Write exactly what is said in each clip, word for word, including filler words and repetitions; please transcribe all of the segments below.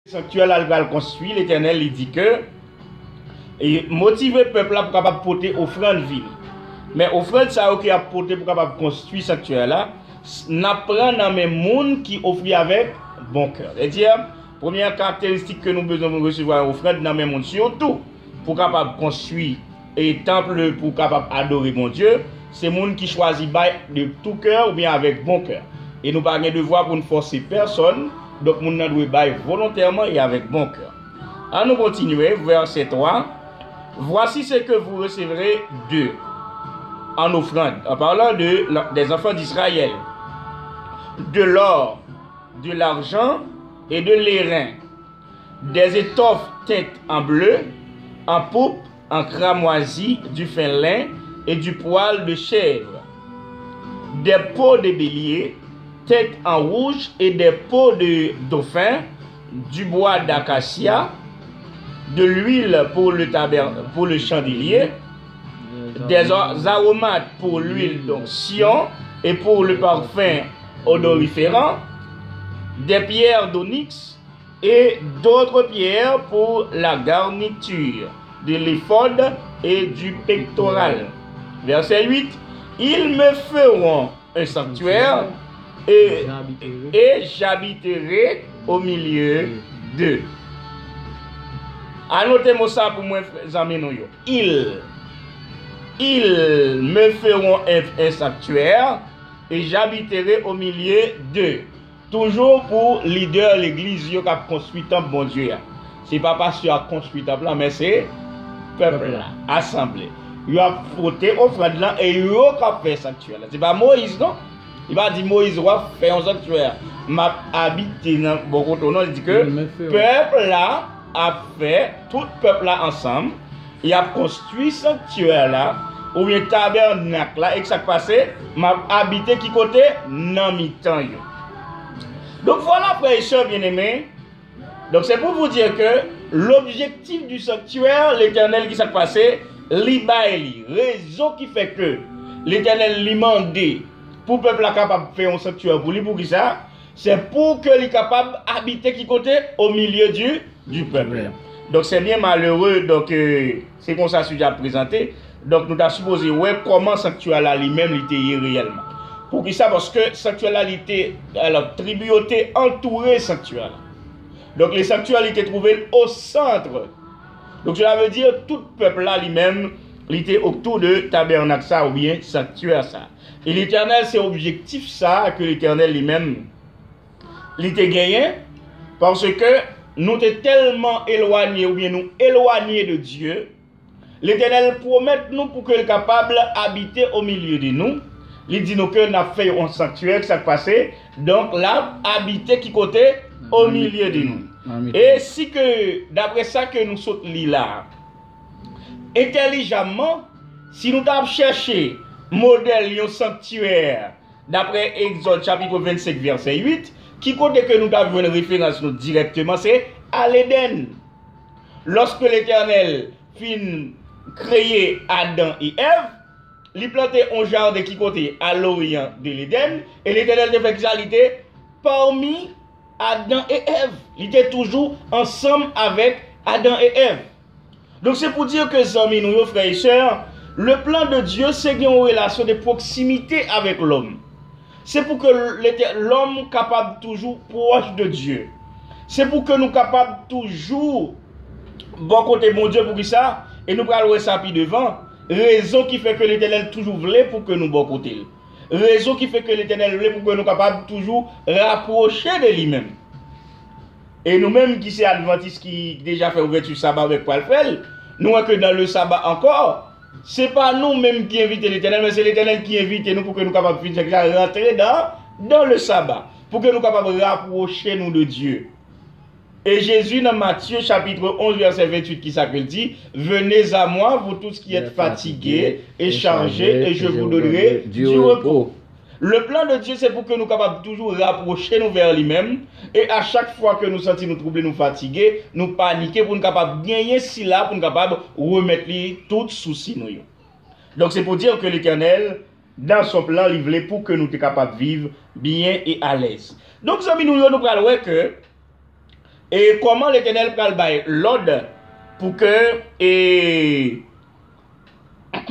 Sanktyè la, li pral konstwi, Letènèl, li di ke, e, motive pèp la pou kapab pote ofrann vini. Men ofrann sa yo ke y ap pote pou kapab konstwi sanktyè la, s-, n ap pran nan men moun ki ofri avèk bon kè. Sètadi, premyè karakteristik ke nou bezwen pou nou resevwa yon ofrann nan men moun, sitou pou kapab konstwi e tanp pou kapab adore Bondye, se moun ki chwazi bay de tout cœur oubyen avèk bon kè. E nou pa gen devwa pou n fòse pèsòn, donk moun nan dwe bay volontèman e avèk bon kè. An nou kontinye, vèsè twa. Voici ce que vous recevrez d'eux en offrande, en parlant de, des enfants d'Israël, de l'or, de l'argent et de l'airain, des étoffes teintes en bleu, en pourpre, en cramoisi, du fin lin et du poil de chèvre, des peaux de bélier teintes en rouge et des peaux de dauphin, du bois d'acacia, de l'huile pour le taber-, pour le chandelier, des a-, aromates pour l'huile d'onction et pour le parfum odoriférant, des pierres d'onyx et d'autres pierres pour la garniture de l'éphod et du pectoral. Verset huit. Ils me feront un sanctuaire et, et j'habiterai au milieu d'eux. Anote mo sa pou mwen, zanmi nou yo. Ils, ils me feront un, un sanctuaire et j'habiterai au milieu d'eux. Toujou pou lidè legliz yo k ap konstwi tanp Bondye a. Se pa pastè a k konstwi tanp lan, men se pèp la, asanble. Yo ap pote ofrann lan e yo k ap fè sanktyè la. Se pa Moyiz, non. Li pa di Moyiz, "W ap fè yon sanktyè, m ap abite nan bò kote w," non. Li di ke pèp la ap fè, tout pèp la ansanm, y ap konstwi sanktyè la, oubyen tabènak la, e sa k pase, m ap abite ki kote? Nan mitan yo. Donk, vwala, frè e sè byeneme, donk, se pou vous dire que l'objectif du sanctuaire, Letènèl, ki sa k pase, li bay li. Rezon ki fè ke Letènèl li mande pou pèp la kapab fè yon sanktyè pou li, poukisa? Se pou ke li kapab abite ki kote? Au milieu du, du peuple. Donk, se byen malere, donk, euh, se konsa sijè a prezante. Donk, nou ta sipoze wè kòman sanktyè la li menm li te ye reyèlman. Poukisa? Paske sanktyè la li te, alò, tribi yo te antoure sanktyè la. Donk, le sanctuaire li te twouve l o sant. Donk, cela veut dire tout pèp la li menm, li te otou de tabènak sa oubyen sanktyè sa. E Letènèl, se objektif sa ke Letènèl li menm, li te genyen, paske nou te tèlman elwanye oubyen nou elwanye de Dye, Letènèl pwomèt nou pou ke l kapab abite o milye de nou. Li di nou ke n ap fè yon sanktyè, sa k pase? Donk, l ap abite ki kote? O milye de nou. E si ke, daprè sa ke nou sot li la, entèlijamman, si nou t ap chèche modèl yon sanktyè, daprè Egzòd chapit vennsenk vèsè uit, ki kote ke nou t ap jwenn referans nou dirèkteman? Se al Edenn. Lòske Letènèl fin kreye Adan e Èv, li plante yon jaden ki kote? A loryan de Ledenn, e Letènèl te fè kisa? Li te pami Adan e Èv. Li te toujou ansanm avèk Adan e Èv. Donk, se pou di ke zanmi nou yo, frè e sè, le plan de Dieu, se gen yon relasyon de pwoksimite avèk lòm. Se pou ke lete-, lòm kapab toujou pwòch de Dye. Se pou ke nou kapab toujou bò kote Bondye. Poukisa? E nou pral wè sa pi devan. Rezon ki fè ke Letènèl toujou vle pou ke nou bò kote l. Rezon ki fè ke Letènèl vle pou ke nou kapab toujou rapwoche de li menm. E nou menm ki se advantis ki deja fè ouvèti saba oubyen k pral fè l, nou wè ke nan le saba ankò, se pa nou menm ki envite Letènèl, men se Letènèl ki envite nou pou ke nou kapab fin fè sa, rantre dan, dan le saba, pou ke nou kapab rapwoche nou de Dye. E Jezi nan Matye chapit onz vèsè venntuit, kisa ke l di? Venez à moi, vous tous qui êtes fatigués et chargés, et je vous donnerai du repos. Le plan de Dieu, se pou ke nou kapab toujou rapwoche nou vè li menm. E a chak fwa ke nou santi nou twouble, nou fatige, nou panike, pou nou kapab genyen sila, pou nou kapab remèt li tout sousi nou yo. Donk, se pou di ke Letènèl, dans son plan, li vle pou ke nou te kapab viv byen e alèz. Donk, zanmi nou yo, nou pral wè ke E kòman Letènèl pral bay lòd pou ke e,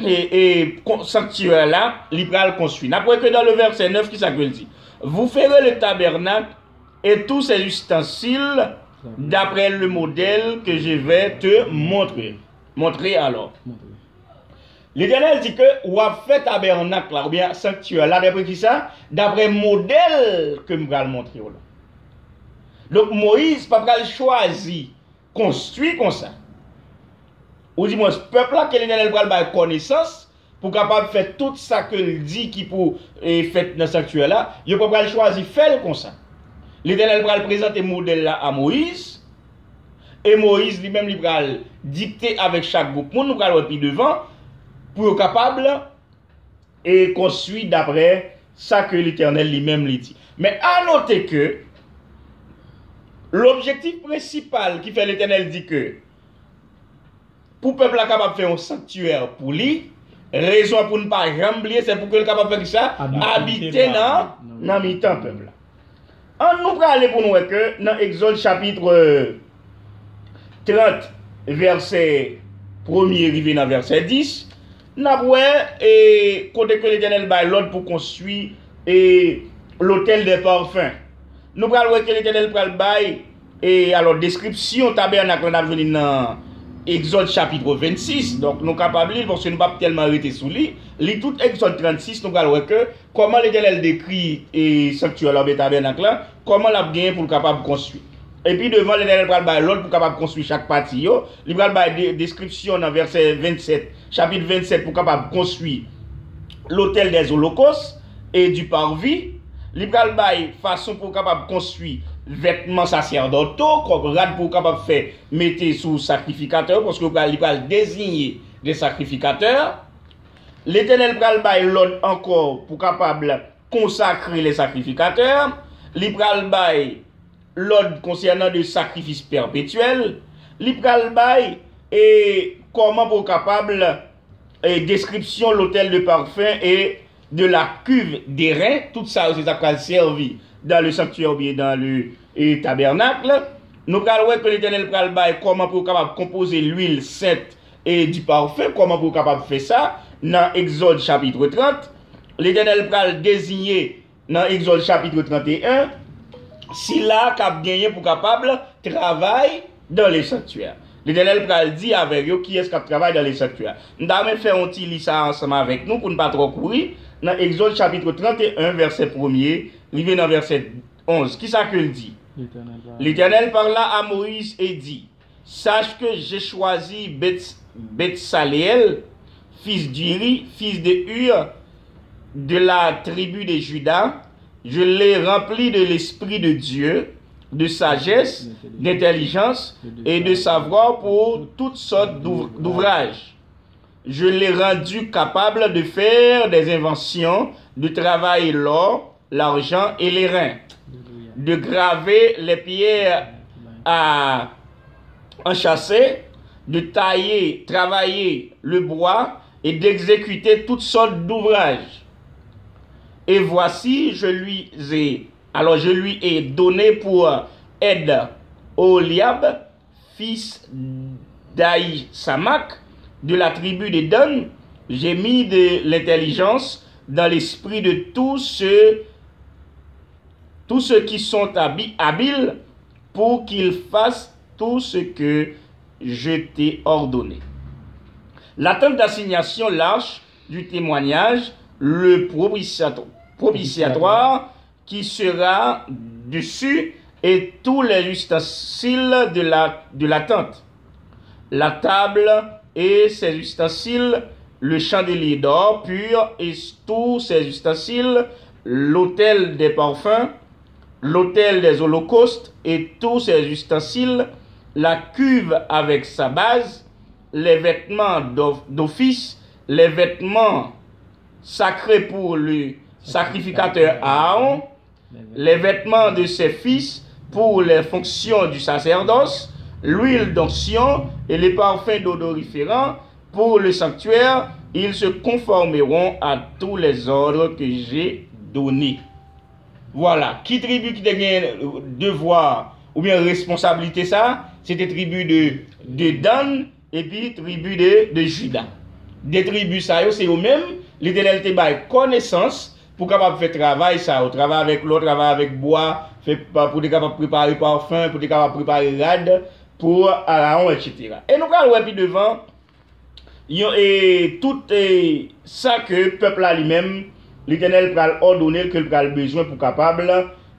e, e, kon- sanktyè la, li pral konstwi. N ap wè ke nan le vèsè nèf, ki sa ke l di? Vous feras le tabernacle et tous ses ustensiles d'après le modèle que je vais te montrer. Montrer alors. Letènèl di ke w ap fè tabènak la, oubyen sanktyè la, daprè ki sa? Daprè modèl ke m pral montre w la. Donk, Moyiz pa pral chwazi konstwi konsa. Ou di mwen, pèp la ke Letènèl pral bay konesans pou kapab fè tout sa ke l di ki pou e, fèt nan sanktyè la, yo pa pral chwazi fè l konsa. Letènèl pral prezante modèl la a Moyiz, e Moyiz li menm li pral dikte avèk chak gwoup moun, nou pral wè pi devan, pou yo kapab e konstwi daprè sa ke Letènèl li menm li di. Men a note ke lobjektif prensipal ki fè Letènèl di ke pou pèp la kapab fè yon sanktyè pou li, rezon pou n pa janm bliye, se pou ke l kapab fè kisa? Abite nan, nan mitan pèp la. Ann nou prale pou nou wè ke nan Egzòd chapit trant, vèsè premye rive nan vèsè dis, n ap wè e, kote ke Letènèl bay lòd pou konstwi e, lotèl dè pafen. Nou pral wè ke Letènèl pral bay e, alò, deskripsyon tabènak la, n ap jwenn li nan Egzòd chapit vennsis. Donk, nou kapab li l, paske nou p ap tèlman rete sou li. Li tout Egzòd trannsis, nou pral wè ke kòman Letènèl dekri e, sanktyè la oubyen tabènak la, kòman l ap genyen pou l kapab konstwi. Epi devan, Letènèl pral bay lòd pou kapab konstwi chak pati yo. Li pral bay de- deskripsyon nan vèsè vennsèt, chapit vennsèt, pou kapab konstwi lotèl dè zolokos e di parvi. Li pral bay fason pou kapab konstwi vètman sasèdòto, kòm rad pou kapab fè mete sou sakrifikatè yo, paske li pral, li pral deziye de sakrifikatè. Letènèl pral bay lòd ankò pou kapab konsakre lè sakrifikatè. Li pral bay lòd konsènan de sakrifis pèpetyèl. Li pral bay e kòman pou kapab e deskripsyon lotèl de pafen e de la cuve d'airain. Tout sa yo se sa k pral sèvi dans le sanctuaire oubyen dans le e, tabernacle. Nou pral wè ke Letènèl pral bay kòman pou yo kapab konpoze lwil sent e di pafen, kòman pou yo kapab fè sa nan Egzòd chapit trant. Letènèl pral deziye nan Egzòd chapit tranteyen sila k ap genyen pou kapab travay dans le sanctuaire. Letènèl pral di avèk yo kiyès k ap travay dans le sanctuaire. M ta renmen fè yon ti li sa ansanm avèk nou pou n pa twò kouri. Nan Egzòd chapit tranteyen, vèsè premye, rive nan vèsè onz. Kisa ke l di? L'Éternel parla à Moïse et dit, Sache que j'ai choisi Bets- Betsaleel, fils d'Uri, fils de Hur, de la tribu de Juda. Je l'ai rempli de l'Esprit de Dieu, de sagesse, d'intelligence et de savoir pour toutes sortes d'ouv- d'ouvrages. Je l'ai rendu capable de faire des inventions, de travailler l'or, l'argent et l'airain, de graver les pierres à enchâsser, de tailler, travailler le bois et d'exécuter toutes sortes d'ouvrages. Et voici, je lui ai, alors je lui ai donné pour aide Oholiab, fils d'Ahisamak, de la tribu de Dan. J'ai mis de l'intelligence dans l'esprit de tous ceux, tous ceux qui sont habi- habiles pour qu'ils fassent tout ce que je t'ai ordonné. La tente d'assignation, l'arche du témoignage, le propitiato- propitiatoire qui sera dessus et tous les ustensiles de la, de la tente, la table et ses ustensiles, le chandelier d'or pur et tous ses ustensiles, l'autel des parfums, l'autel des holocaustes et tous ses ustensiles, la cuve avec sa base, les vêtements d'of- d'office, les vêtements sacrés pour le sacrificateur Aaron, les vêtements de ses fils pour les fonctions du sacerdoce, l'huile d'onction et les parfums odoriférants pour le sanctuaire, ils se conformeront à tous les ordres que j'ai donnés. Vwala, ki tribi ki te gen devwa oubyen responsablite sa, se te tribi de, de Dan, epi tribi de, de Jida. De tribi sa yo, se yo menm, Letènèl te bay konesans pou kapab fè travay sa yo, travay avèk lò, travay avèk bwa, fè, pou te kapab prepare pafen, pou te kapab prepare rad pou Arawon, etsetera. E nou pral wè pi devan, yo, e tout, e, sa ke pèp la li menm, Letènèl pral òdone l, ke l pral bezwen pou kapab,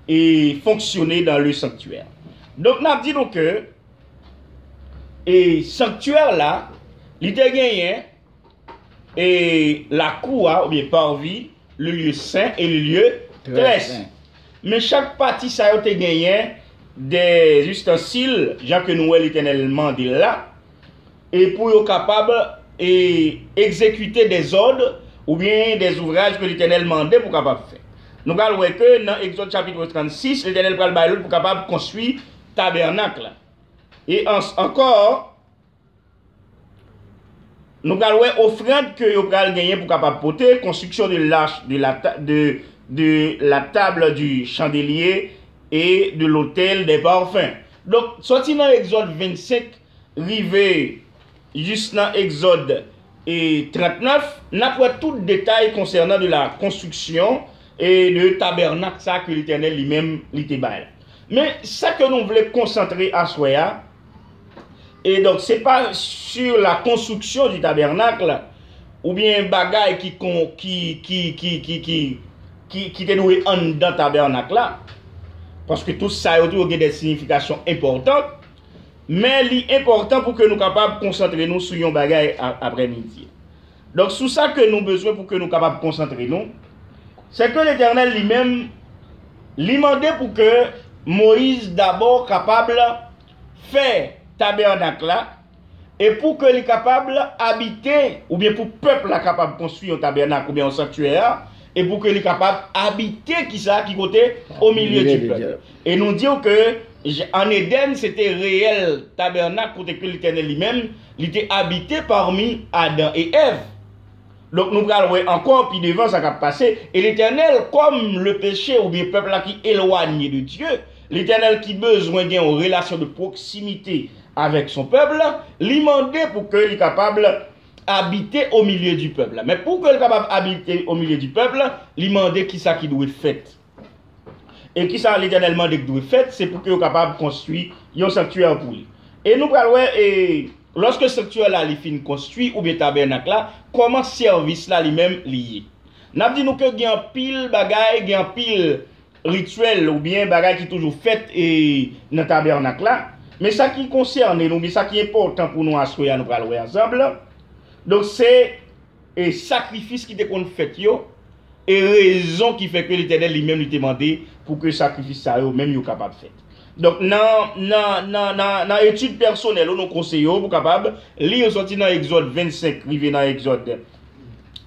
e, fonksyone dan le sanktyè. Donk, n ap di nou ke, e, sanktyè la, li te genyen, e, lakou a, oubyen parvis, le lieu saint et le lieu très saint. Men chak pati sa yo te genyen de zistansil, jan ke nou wè Letènèl mande l la, e pou yo kapab, e, egzekite de zòd oubyen de zouvraj ke Letènèl mande pou kapab fè. Nou pral wè ke nan Egzòd chapit trannsis, Letènèl pral bay lòd pou kapab konstwi tabènak la. E an, ankò, nou pral wè ofrann ke yo pral genyen pou kapab pote, construction de l'arche, de la ta-, de, de la table du chandelier et de l'autel des parfums. Donk, sòti nan Egzòd vennsenk, rive jis nan Egzòd, e, trannèf, n ap wè tout detay konsènan de la construction e de tabènak sa ke Letènèl li menm li te bay la. Men sa ke nou vle konsantre aswè a, e donk, se pa sur la construction du tabernacle, oubyen bagay ki kon, ki, ki, ki, ki, ki, ki, ki te dwe anndan tabènak la, paske tout sa yo tou yo gen de siyifikasyon enpòtan, men li enpòtan pou ke nou kapab konsantre nou sou yon bagay a-, aprèmidi. Donk, sou sa ke nou bezwen pou ke nou kapab konsantre nou, se ke Letènèl li menm, li mande pou ke Moyiz dabò kapab fè tabènak la, e pou ke li kapab abite, oubyen pou pèp la kapab konstwi yon tabènak oubyen yon sanktyè, e pou ke li kapab abite, kisa, ki kote? Au milieu du peuple. E nou di w ke j-, an Edenn, se te reyèl tabènak kote ke Letènèl li menm, li te abite parmi Adan e Èv. Donk, nou pral wè ankò pi devan sa k ap pase. E Letènèl, kòm le peche oubyen pèp la ki elwanye de Dye, Letènèl ki bezwen gen yon relasyon de pwoksimite avèk son pèp la, li mande pou ke li kapab abite au milieu du peuple. Men pou ke li kapab abite au milieu du peuple, li mande kisa ki dwe fèt. E kisa Letènèl mande k dwe fèt? Se pou ke yo kapab konstwi yon sanktyè pou li. E nou pral wè, e, lòske sanktyè la li fin konstwi, oubyen tabènak la, kòman sèvis la li menm li ye. N ap di nou ke gen anpil bagay, gen anpil rityèl oubyen bagay ki toujou fèt, e, nan tabènak la. Men sa ki konsène nou, men sa ki enpòtan pou nou aswè a, nou pral wè ansanm. Donk, se, e, sakrifis ki te konn fèt yo, e rezon ki fè ke Letènèl li menm li te mande pou ke sakrifis sa yo menm yo kapab fèt. Donk, nan, nan, nan, nan, nan etid pèsonèl ou, nou konseye w pou kapab li yo sòti nan Egzòd vennsenk rive nan Egzòd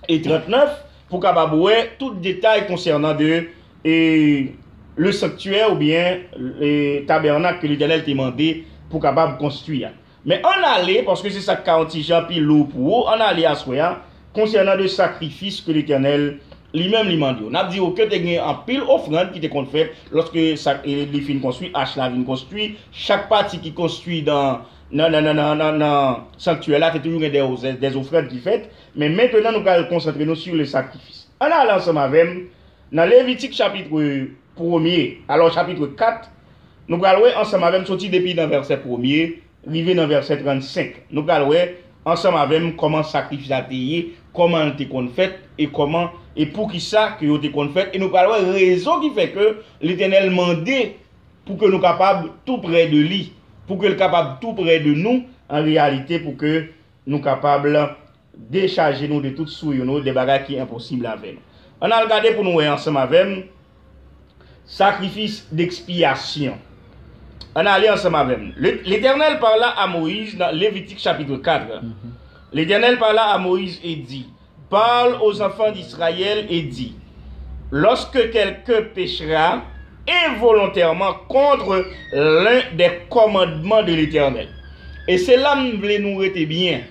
e trannèf, pou kapab wè tout detay konsènan de, e, le sanktyè oubyen, e, tabènak ke Letènèl te mande pou kapab konstwi a. Men ann ale, paske se sa k ka yon ti jan pi lou pou ou, ann ale aswè a, konsènan de sakrifis ke Letènèl li menm li mande yo. N ap di yo ke te gen anpil ofrann ki te konn fèt lòske sa, e, li fin konstwi, ach la vin konstwi, chak pati ki konstwi nan, nan, nan sanktyè la, te toujou gen de, de, de ofrann ki fèt. Men mentenan, nou pral konsantre nou sou le sakrifis. Ann ale ansanm avè m nan Levitik chapit premye, alò chapit kat, nou pral wè ansanm avè m soti depi nan vèsè premye rive nan vèsè trannsenk. Nou pral wè ansanm avè m kòman sakrifis la te ye, kòman l te konn fèt, e kòman, e poukisa ke yo te konn fèt, e nou pral wè rezon ki fè ke Letènèl mande pou ke nou kapab tou prè de li, pou ke l kapab tou prè de nou, an reyalite, pou ke nou kapab dechaje nou de tout souye nou, de bagay ki enposib avè nou. Ann al gade pou nou wè ansanm avè m, sakrifis dekspyasyon. Ann ale ansanm avè m. Le, Letènèl pala a Moyiz nan Levitik chapit kat. Letènèl pala a Moyiz e di, Parle aux enfants d'Israël et dis, lorsque quelqu'un péchera involontairement contre l'un des commandements de l'Éternel. E se la m vle nou rete byen.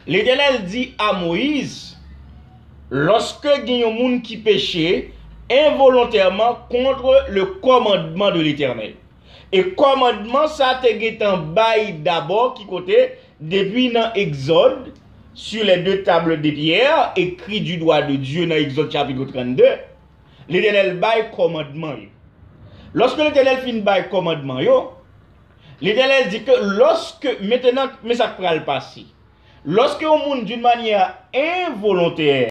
Letènèl di a Moyiz, lòske gen yon moun ki peche, involontèman contre le commandement de l'Éternel. E kòmandman sa te gentan bay dabò ki kote? Depi nan Egzòd, sur les deux tables de pierre, écrit du doigt de Dieu nan Egzòd chapit trannde, Letènèl bay kòmandman yo. Lòske Letènèl fin bay kòmandman yo, Letènèl di ke lòske, mentenan, men sa k pral pase. Lòske yon moun d'une manière involontaire